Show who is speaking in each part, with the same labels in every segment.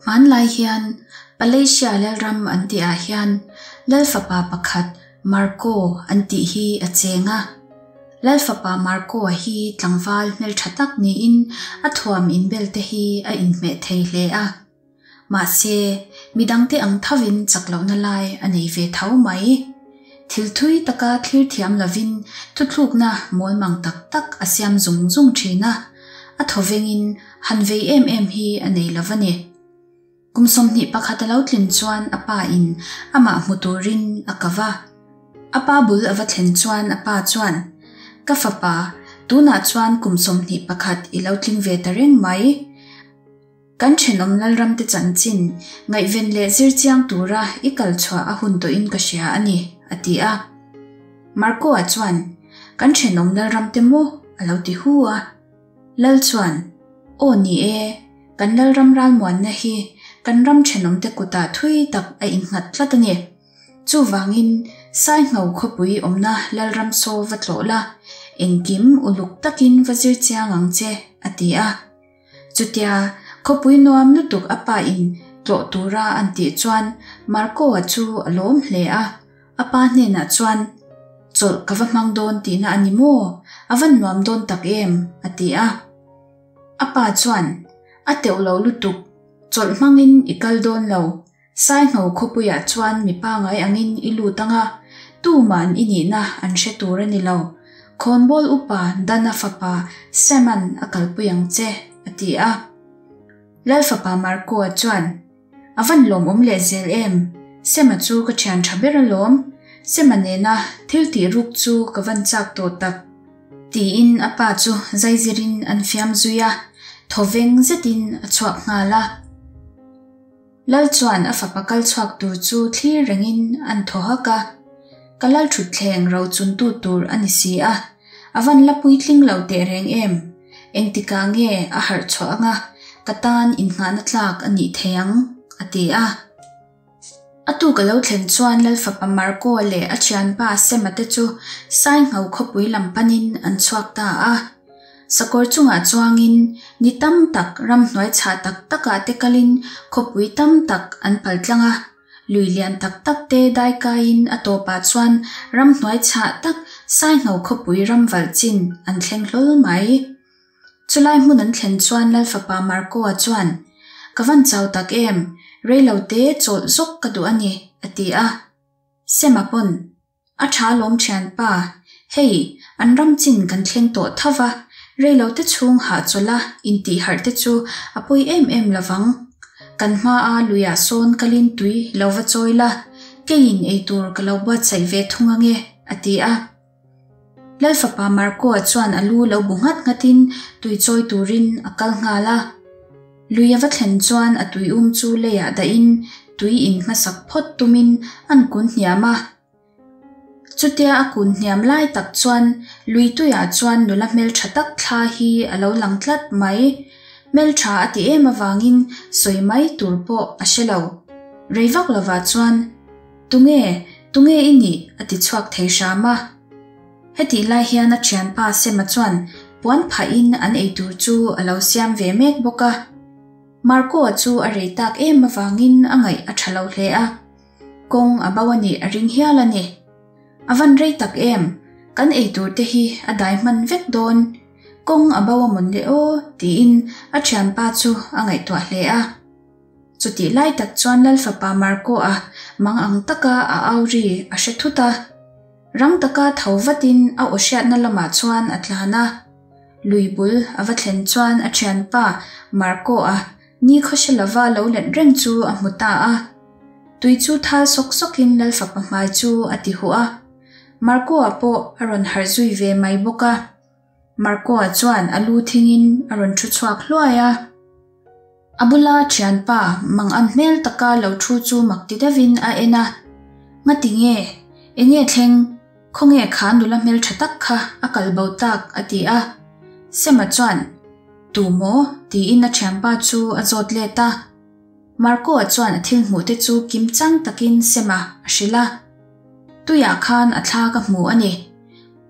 Speaker 1: Hmanlai hian Palasia Lalram an tihah hian Lalfapa pakhat Marco an tih hi a cheng a. Lalfapa Marco-a hi tlangval hmeltha tak niin a thuam inbel te hi a inhmeh thei hle a. Mahse, midangte ang thovin chak lohna lai a nei ve tho mai. Thil thui taka thlir thiam lovin thuthlukna mawlmang tak tak a siam zung zung thin a, a thawvengin han vei em em hi a nei lo va ni. Kum 21 a lo tlin chuan a pa in amah hmu turin a ka va. A pa bul a va thlen chuan a pa chuan, Ka fapa, tunah chuan kum 21 i lo tling ve ta reng mai. Kan thenawm Lalramte chanchin ngaihven leh zir chiang tura i kal chhuah a hun tawhin ka hria a ni, a ti a. Marco-a chuan, Kan thenawm Lalramte maw? a lo ti hu a. Lal chuan, Aw ni e, kan Lalram ralmuanna hi kan ram thenawmte kutah thui tak a innghat tlat a ni. Chuvangin, Saingho khawpui awmna Lalram saw va tlawh la, engkim uluk takin va zir chiang ang che, a ti a. Chutia khawpui nuam lutuk a pa in tlawh tura an tih chuan Marco-a chu a lawm hle a, a pa hnenah chuan, Chawlh ka va hmang dawn tihna a ni maw? A van nuam dawn tak em? a ti a. A pa chuan, A teuh lo lutuk, chawlh hmangin i kal dawn lo, Saingho khawpuiah chuan mi pangai angin i lut ang a, tuman i nihna an hre tur a ni lo. Khawnbawl upa Dana fapa Sam-a'n a kalpui ang che, a ti a. Lal fapa Marco-a chuan, A van lawmawm leh zel em? Sam-a chu ka thian tha ber alawm. Sam-a nena thil tih ruk chu ka van chak tawh tak. Tiin a pa chu zaizirin an fiam zui a, thawveng zetin a chhuak nghal a. Lal chuan a fapa kal chhuak tur chu thlir rengin an thaw hak a, Ka lal thutthleng ro chuntu tur a ni si a, a van la puitling lo teh reng em? Engtikah nge a harh chhuah anga ka tan innghahna tlak a nih thei ang? a ti a. A tuk a lo thlen chuan Lal fapa Marco-a leh a thianpa Sema te chu Saingho khawpui lam panin an chhuak ta a. Sakawr chungah chuangin ni tam tak ramhnuai chhah tak takah te kalin khawpui tam tak an pal tlang a, lui lian tak tak te daikaiin a tawpah chuan ramhnuai chhah tak Saingho khawpui ram valh chin an thleng hlawl mai. Chulai hmun an thlen chuan Lalfapa Marco-a chuan, Ka van chau tak em, reilote chawlh zawk ka duh a ni, a ti a. Sema pawn, A tha lawm thianpa, hei, an ram chin kan thleng tawh tho va, reilote chhung hahchawlh a intih harh te chu a pawi em em lovang. Kan hmaa luiah sawn kalin tui lo va chawi la, keiin eitur ka lo buatsaih ve thung ange, a ti a. Lalfapa Marco-a chuan a lu lo bu nghat nghatin tui chawi turin a kal nghal a. Lui a va thlen chuan a tuium chu leiah dahin tui in hmasak phawt tumin an kun hniam a. Chutia a kun hniam lai tak chuan lui tuiah chuan nula hmeltha tak thla hi a lo lang tlat mai. Hmeltha a ti em avangin sawi mai tur pawh a hre lo. Rei vak lovah chuan. Tunge? Tunge i nih? a ti chhuak thei hram a. Hetih lai hian a thianpa Sema chuan puan phahin an eitur chu a lo siam ve mek bawk a. Marco-a chu a rei tak em avangin a ngaih a tha lo hle a. Kawng a bo a nih a ring hial a ni. A van rei tak em? Kan eitur te hi a dai hman vek dawn. Kawng a bo a mawn le aw? tiin a thianpa chu a ngaihtuah hle a. Chutih lai tak chuan Lalfapa Marco-a mang ang taka a au ri a hre thut a. Rang taka tho vatin a aw hriatna lamah chuan a tlan a. Lui bul a va thlen chuan a thianpa Marco-a ni khawhre lova lo let reng chu a hmu ta a. Tui chu thal sawk sawkin Lalfapa hmai chu a ti huh a. Marco-a pawh a rawn harh zui ve mai bawk a. Marco-a chuan a lu thingin a rawn thu chhuak hluai a. A bula thianpa mang an hmel taka lo thu chu mak ti deuhin a en a, Ngati nge? Enge thleng? Khawnge kha nula hmel tha tak kha a kal bo tak? a ti a. Sema chuan, Tu maw? tiin a thianpa chu a zawt let a. Marco-a chuan a thil hmuh te chu kim chang takin Sema a hrilh a. Tuiah khan a thla ka hmu a ni.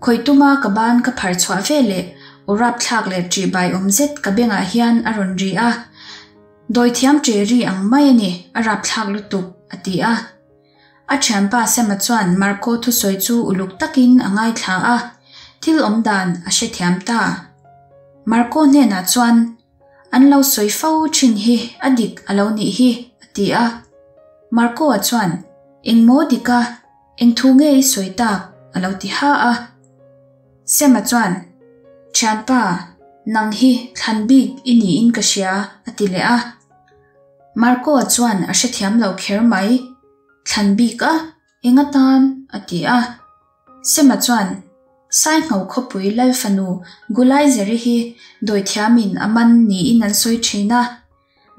Speaker 1: Khawih tuma ka ban ka phar chhuah ve leh aw rapthlak leh ṭihbai awm zet ka bengah hian a rawn ri a. Dawithiam ṭe ri ang mai a ni, a rapthlak lutuk, a ti a. A ṭhianpa Sema chuan Marco thusawi chu uluk takin a ngaithla a, thil awm dan a hrethiam ta. Marco hnenah chuan, An lo sawi fo ṭhin hi a dik a lo nih hi, a ti a. Marco-a chuan, Eng maw dik a, eng thu nge i sawi tak? a lo ti ha a. Sema chuan, Thianpa, nang hi thlan bik i niin ka hria, a ti leh a. Marco-a chuan a hrethiam lo kher mai. Thlan bik a, eng atan? a ti a. Sema chuan, Saingho khawpui Lal fanu Gulaizeri hi dawithiamin a man niin an sawi thin a.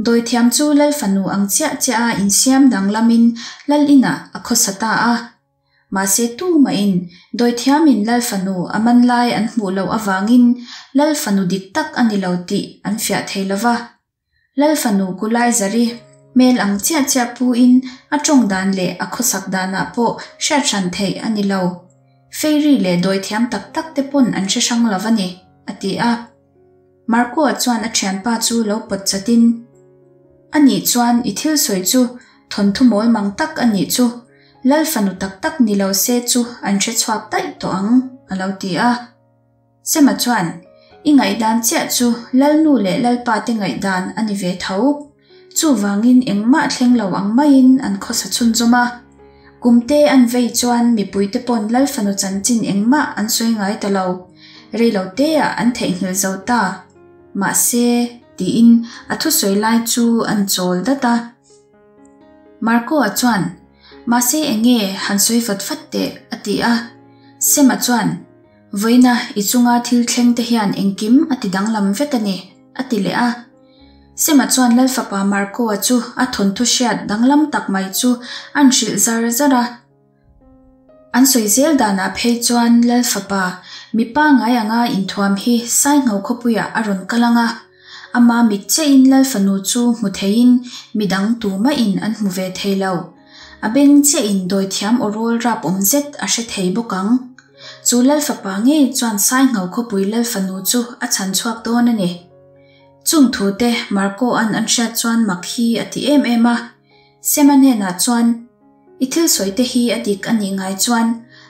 Speaker 1: Dawithiam chu Lal fanu ang chiah chiah a insiam danglamin Lal inah a khawsa ta a. Mahse tumahin dawithiamin Lal fanu a man lai an hmuh loh avangin Lal fanu dik tak a ni lo tih an fiah thei lo va. Lal fanu Kulaizari hmel ang chiah chiah puin a tawng dan leh a khawsak danah pawh hriat hran theih a ni lo. Fairy leh dawithiam tak tak te pawn an hre hrang lo a ni, a ti a. Marco-a chuan a thianpa chu lo pawt chatin, A nih chuan i thil sawi chu thawnthu mawl mang tak a nih chu, Lal fanu tak tak ni lo se chu an hre chhuak daih tawh ang, a lo ti a. Sema chuan, I ngaihdan chiah chu Lalnu leh Lalpa te ngaihdan a ni ve tho. Chuvangin engmah thleng lo ang maiin an khawsa chhunzawm a. Kumte an vei chuan mipuite pawn Lal fanu chanchin engmah an sawi ngai ta lo. Reiloteah an theihnghilh zo ta. Mahse, tiin a thusawi lai chu an chawl dat a. Marco-a chuan, Mahse eng nge han sawi vat vat teh? a ti a. Sema chuan, Vawiina i chunga thil thleng te hian engkim a ti danglam vek a ni, a ti leh a. Sema chuan Lal fapa Marco-a chu a thawnthu hriat danglam tak mai chu a'n hrilh zar zar a. An sawi zel danah phei chuan Lal fapa mi pangngai anga inthuam hi Saingho khawpuiah a rawn kal ang a, ama mit chiahin Lal fanu chu hmu theiin midang tumahin an hmu ve thei lo. A beng chiahin dawithiam aw rawl rap awm zet a hre thei bawk ang. Chu Lal fapa ngei chuan Saingho khawpui Lal fanu chu a chhan chhuak dawn a ni. Chung thute Marco-a'n an hriat chuan mak hi a ti em em a. Sema hnenah chuan, I thil sawi te hi a dik a nih ngai chuan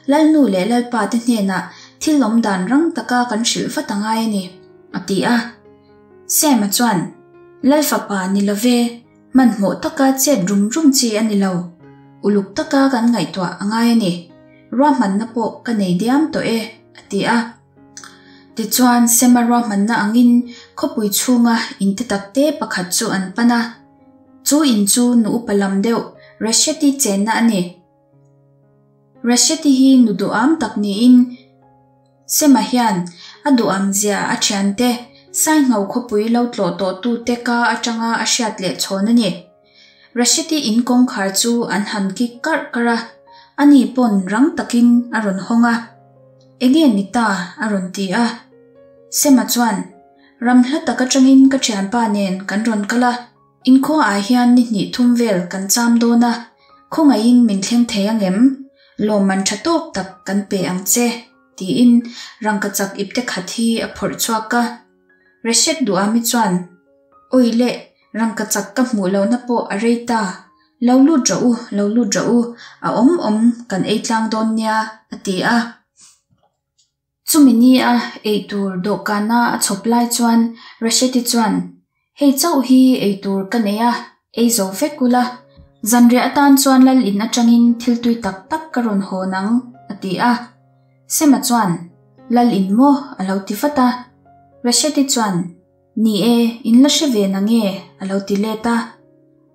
Speaker 1: Lalnu leh Lalpa te hnenah thil awm dan rang taka kan hrilh vat a ngai a ni, a ti a. Sema chuan, Lal fapa ni lo ve, hmanhmawh taka chet rum rum chi a ni lo. Uluk taka kan ngaihtuah a ngai a ni. Ruahmanna pawh ka nei diam tawh e, a ti a. Tichuan, Sema ruahmanna angin khawpui chhunga in te takte pakhat chu an pan a. Chu in chu nu upa lam deuh Rasheti chenna a ni. Rasheti hi nu duham tak niin Sema hian a duham zia a thiante Saingho khawpui lo tlawh tawhtute ka atanga a hriat leh chhawn a ni. Rasheti in kawngkhar chu an han kik karh karh a, ani pawn rang takin a rawn hawng a. Enge ni ta? a rawn ti a. Sema chuan Ram hla tak atangin ka thianpa nen kan rawn kal a, inkhuaah hian ni hnih thum vel kan cham dawn a, khawngaihin min thleng thei angem? Lawmman tha tawk tak kan pe ang che, tiin rangkachak ipte khat hi a phawrh chhuak a. Rashid Duami chuan, Awi leh, rangkachak ka hmuh lohna pawh a rei ta. Lo lut rawh u, lo lut rawh u, a awm awm kan ei tlang dawn nia, a ti a. Chumi nia eitur dawhkana a chhawp lai chuan Rasheti chuan, Hei chauh hi eitur ka nei a, ei zo vek ula. Zanriah atan chuan lal in atangin thil tui tak tak ka rawn hawn ang, a ti a. Sema chuan, Lal in maw? a lo ti vat a. Rasheti chuan, Ni e, in la hre ve nange? a lo ti let a.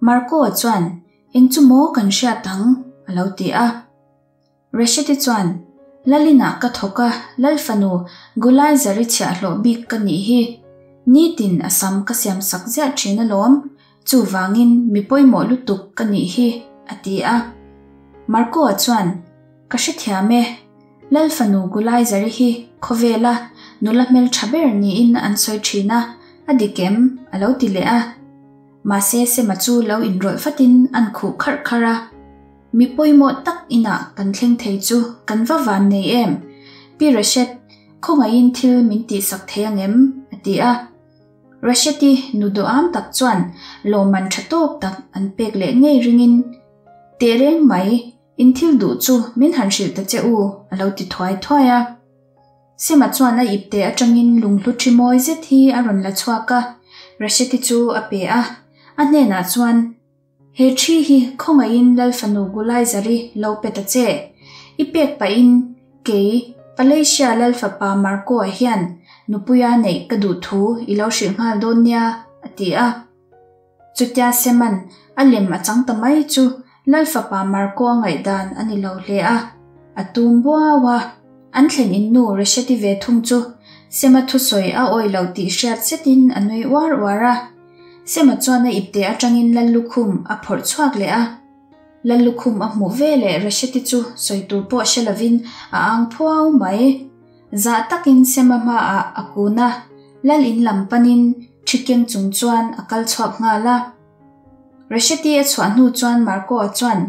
Speaker 1: Marco-a chuan, Eng chu maw kan hriat ang? a lo ti a. Rashidi chuan, Lalinah ka thawk a, Lal fanu Gulaizari chhiahhlawh bik ka nih hi. Nitin a sam ka siam sak ziah thin alawm, chuvangin mi pawimawh lutuk ka nih hi, a ti a. Marco-a chuan, Ka hrethiam e, Lal fanu Gulaizari hi khawvela nula hmeltha ber niin an sawi thin a, a dik em? a lo ti leh a. Mahse Sema chu lo inrawlh vatin an khuh kharh kharh a. Mi pawimawh tak inah kan thleng thei chu kan va van nei em? Pi Rashet, khawngaihin thil min tihsak thei ang em? a ti a. Rasheti nu duham tak chuan lawmman tha tawk tak an pek leh ngei ringin, Tehreng mai, in thil duh chu min han hrilh ta che u, a lo ti thuai thuai a. Sema chuan a ipte atangin lunghlu thi mawi zet hi a rawn la chhuak a, Rasheti chu a pe a. A hnenah chuan, He thi hi khawngaihin Lal fanu Gulaizari lo pe ta che. I pek pahin kei, Palasia Lal fapa Marco-a hian nupuia neih ka duh thu i lo hrilh nghal dawn nia, a ti a. Chutia Seman a lem a chang ta mai chu Lal fapa Marco-a ngaihdan a ni lo hle a, a tum buau a. An thlen in nu Resheti ve thung chu Sema thusawi a awih loh tih hriat zetin a nui uar uar a. Sema chuan a ipte atangin Lal lukhum a phawrh chhuak leh a. Lal lukhum a hmuh ve leh Resheti chu sawi tur pawh hre lovin a ang phuau mai. Zah takin Sema hmaah a kun a, Lal in lam panin thi keng chung chuan a kal chhuak nghal a. Resheti a chhuah hnu chuan Marco-a chuan,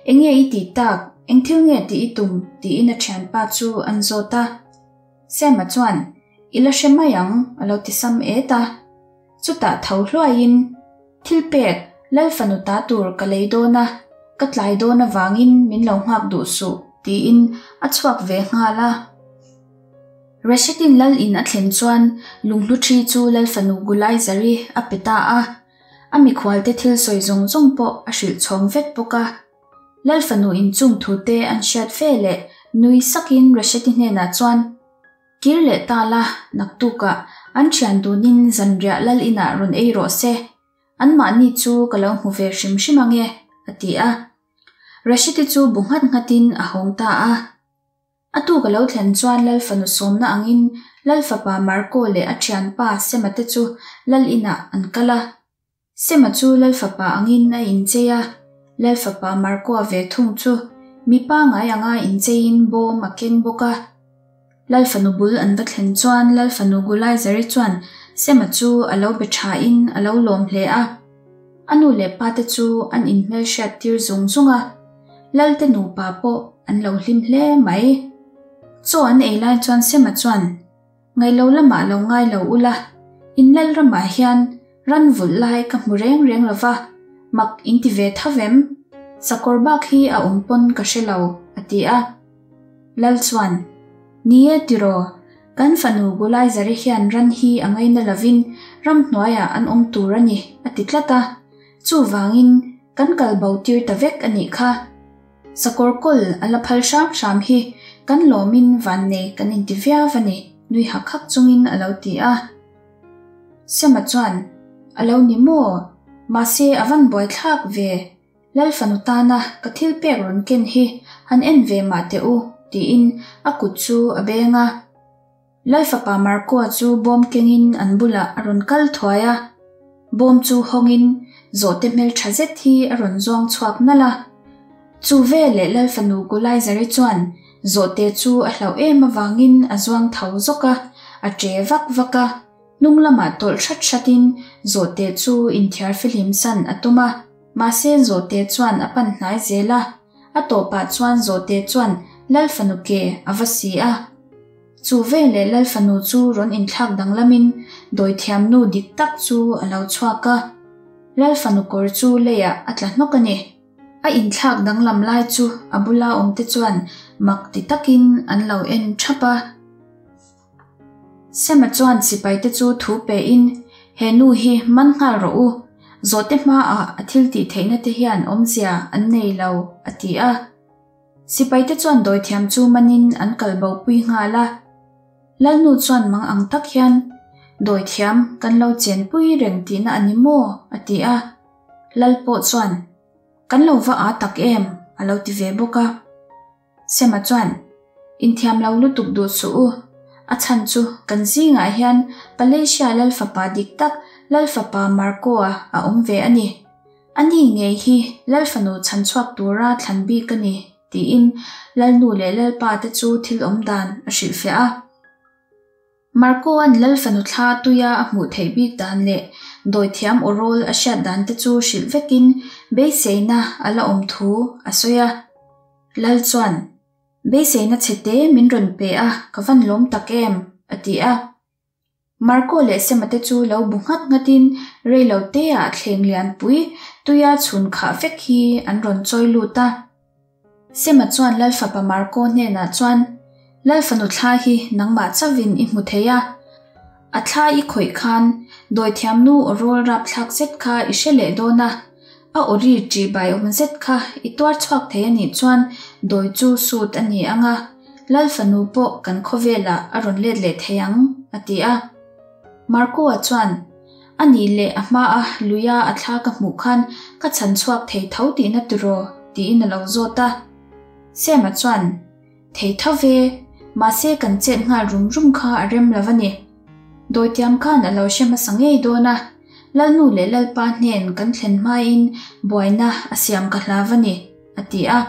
Speaker 1: Enge i tih tak? Eng thil nge tih i tum? tiin a thianpa chu an zawt a. Sema chuan, I la hre mai ang, a lo ti sam et a. Chutah tho hluaiin, Thil pek, Lal fanu ta tur ka lei dawn a, ka tlai dawn avangin min lo nghak duh suh, tiin a chhuak ve nghal a. Reshetin Lal in a thlen chuan lunghlu thi chu Lal fanu Gulaizari a pe ta a. A mikhualte thil sawi zawng zawng pawh a hrilh chhawng vek bawk a. Lal fanu in chung thute an hriat fe leh nui sakin Resheti hnenah chuan, Kir leh ta la, naktukah an thian dunin zanriah lal inah rawn ei rawh se. Anmahni chu ka lo hmu ve hrim hrim ange, a ti a. Rashid-i chu bu nghat nghatin a hawng ta a. A tuk a lo thlen chuan Lal fanu sawmna angin Lal fapa Marco leh a thianpa Sema te chu lal inah an kal a. Sema chu Lal fapa angin a inchei a, Lal fapa Marco-a ve thung chu mi pangai anga incheiin bawm a keng bawk a. Lal fanu bul an va thlen chuan Lal fanu Gulaizari chuan Sema chu a lo be thain a lo lawm hle a. A nu leh pa te chu an inhmelhriat tir zung zung a, Lal te nupa pawh an lo hlim hle mai. Chaw an ei lai chuan Sema chuan, Ngailo lamah lo ngai lo ula, in lal ramah hian ran vulh lai ka hmu reng reng lo va, mak in ti ve tho vem? Sakawr bak hi a awm pawn ka hre lo, a ti a. Lal chuan, Ni e tiraw, kan fanu Gulaizari hian ran hi a ngaina lovin ramhnuaiah an awm tur a ni, a ti tlat a. Chuvangin kan kal bo tir ta vek a nih kha. Sakawr kawl a la phal hram hram hi kan lawmin vannei kan inti viau a ni, nui hak hak chungin a lo ti a. Sema chuan, A lo ni maw? Mahse a van buaithlak ve. Lal fanu tana ka thil pek rawn ken hi han en ve mah teh u, tiin a kut chu a beng a. Lal fapa Marco-a chu bawm kengin an bulah a rawn kal thuai a. Bawm chu hawngin zawhte hmeltha zet hi a rawn zuang chhuak nalh a. Chu veleh Lal fanu Gulaizari chuan zawhte chu a hlauh em avangin a zuang tho zawk a, a ṭe vak vak a. Hnung lamah tawlh hrat hratin zawhte chu inthiar fihlim san a tum a. Mahse zawhte chuan a pan hnai zel a, a tawpah chuan zawhte chuan Lal fanu ke a va si a. Chu veleh Lal fanu chu rawn inthlak danglamin dawithiamnu dik tak chu a lo chhuak a. Lal fanu kawr chu leiah a tla hnawk a ni. A inthlak danglam lai chu a bula awmte chuan mak ti takin an lo en thap a. Sema chuan sipaite chu thu pein, He nu hi man nghal rawh u, zawhte hmaah a thil tih theihna te hian awmzia an nei lo, a ti a. Sipaite chuan dawithiam chu manin an kal bo pui nghal a. Lalnu chuan mang ang tak hian, Dawithiam kan lo chenpui reng tihna a ni maw? a ti a. Lal pawh chuan, Kan lo va â tak em? a lo ti ve bawk a. Sema chuan, Inthiam lo lutuk duh suh u. A chhan chu kan zingah hian Palasia Lal fapa dik tak Lal fapa Marco-a a awm ve a ni. Ani ngei hi Lal fanu chhan chhuak tura thlan bik a ni, tiin Lalnu leh Lalpa te chu thil awm dan a hrilhfiah a. Marco-a'n Lal fanu thla tuia a hmuh theih bik dan leh dawithiam aw rawl a hriat dan te chu hrilh vekin beiseina a la awm thu a sawi a. Lal chuan, Beiseina chhe te min rawn pe a, ka van lawm tak em? a ti a. Marco leh Sema te chu lo bu nghat nghatin rei lo teah thleng lianpui tuia chhun khah vek hi an rawn chawi lut a. Sema chuan Lalfapa Marco hnenah chuan, Lalfanu thla hi nangmah chauhin i hmu thei a. A thla i khawih khan dawithiamnu aw rawl rapthlak zet kha i hre leh dawn a, a aw ri ṭihbai awm zet kha i tuar chhuak thei a nih chuan dawi chu sut a ni ang a, Lalfanu pawh kan khawvelah a rawn let leh thei ang, a ti a. Marco-a chuan, A nih leh a hmaa luia a thla ka hmuh khan ka chhan chhuak thei tho tihna tiraw? tiin a lo zawt a. Sam-a chuan, Thei tho ve, mahse kan chet nghal rum rum kha a rem lo a ni. Dawitiam khan a lo hre hmasa ngei dawn a, Lalnu leh Lalpa hnen kan thlen hmain buaina a siam ka hlau a ni, a ti a.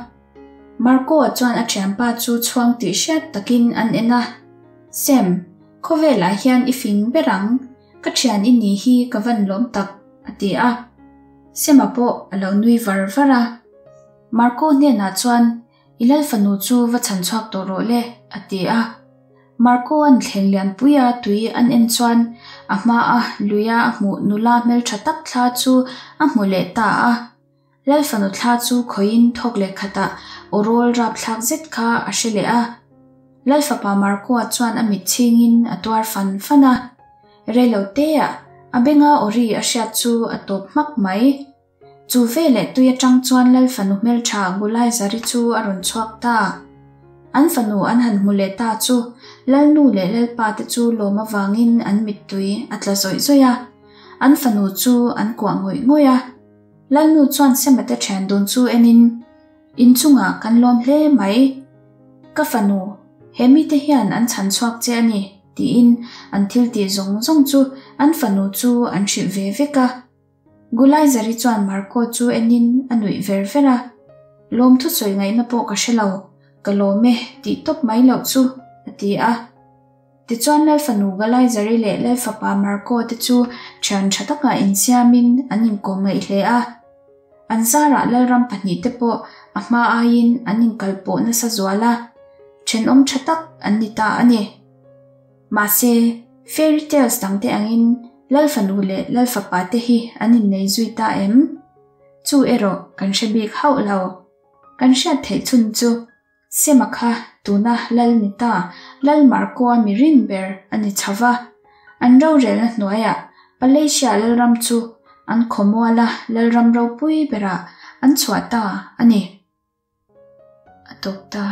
Speaker 1: Marco-a chuan a thianpa chu chhuang tih hriat takin an en a, Sam, khawvelah hian i fing ber ang, ka thian i ni hi ka van lawm tak, a ti a. Sam-a pawh a lo nui var var a. Marco hnenah chuan, I lal fanu chu va chhan chhuak tawh rawh le, a ti a. Marco-a'n thleng lianpuia tui an en chuan a hmaa luia a hmuh nula hmeltha tak thla chu a hmu leh ta a. Lal fanu thla chu khawiin thawk leh khatah aw rawl rapthlak zet kha a hre leh a. Lal fapa Marco-a chuan a mit chhingin a tuar fan fan a. Reilo teah a benga aw ri a hriat chu a tawp hmak mai. Chu veleh tui atang chuan Lal fanu hmeltha Gulaizari chu a rawn chhuak ta. An fanu an han hmu leh ta chu Lalnu leh Lalpa te chu lawm avangin an mittui a tla zawih zawih a. An fanu chu an kuah ngawih ngawih a. Lalnu chuan Semate thian dun chu enin, Inchungah kan lawm hle mai. Ka fanu, he mite hian an chhan chhuak che a ni, tiin an thil tih zawng zawng chu an fanu chu an hrilh ve vek a. Gulaizari chuan Marco chu enin a nuih ver ver a, Lawmthu sawi ngaihna pawh ka hre lo, ka lawm e tih tawp mai loh chu, a ti a. Tichuan Lalfanu Galaizari leh Lalfapa Marco te chu thian tha takah insiamin an inkawm ngaih hle a. An zarah Lalram pahnihte pawh a hma aiin an inkalpawh nasa zual a, thenawm tha tak an ni ta a ni. Mahse, fairy tales dangte angin Lalfanu leh Lalfapa te hi an innei zui ta em? Chu erawh kan hre bik hauh lo. Kan hriat theih chhun chu Sema kha tuna Lal ni ta, Lal Marco-a mi rin ber a ni chho va. An rorelna hnuaiah Palasia Lalram chu an khawmuala Lalram ropui berah an chhuah ta a ni. A tawp ta.